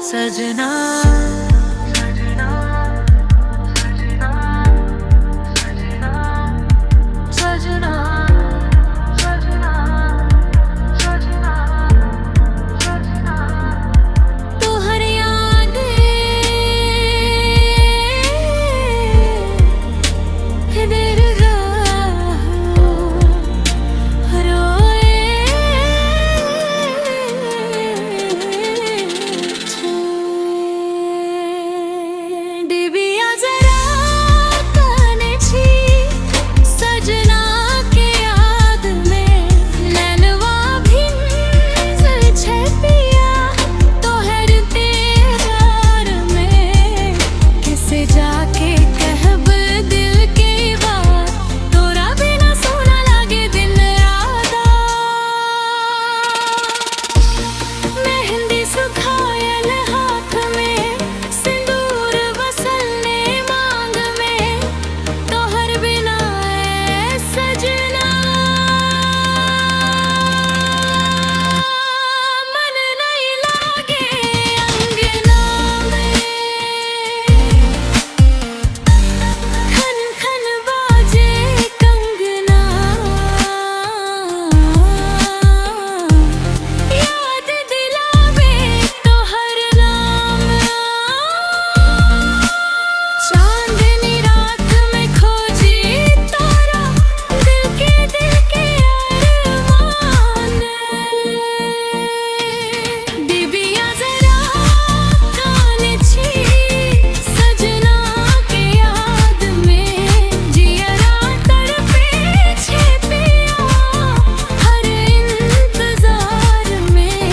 सजना। सजना सजना सजना सजना। तोहर याद देर रोए डिबिया जरा काने छी सजना के याद में, नैनवा भिंजल छै पिया तोहर इंतजार में। किसे जाके कहब दिल के बात, तोरा बिना सोना लागे दिन आधा। मेहंदी सुखायल हाथ में, सिंदूर बसल ने मांग में, तोहर बिना ए सजना मन नहीं लागे अंगना में। खन खन बाजे कंगना, याद दिलावे तोहर नाम। चांदनी रात में खोजी तारा, दिल के अरमान। डिबिया जरा कान छी सजना के याद में, जियरा तड़पे छे पिया हर इंतजार में।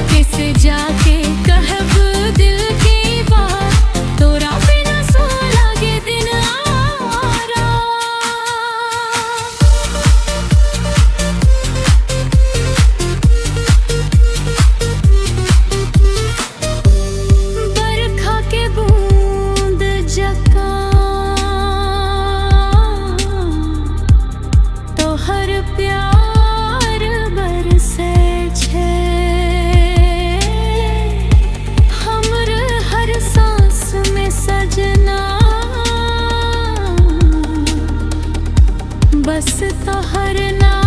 किसे जाके कहब दिल की बात, तोरा बिना सो लागे दिन आरा। बरखा के बूंद जकां तोहर प्यार बरसै छै, हमर हर सांस में सजना बस तोहर नाम।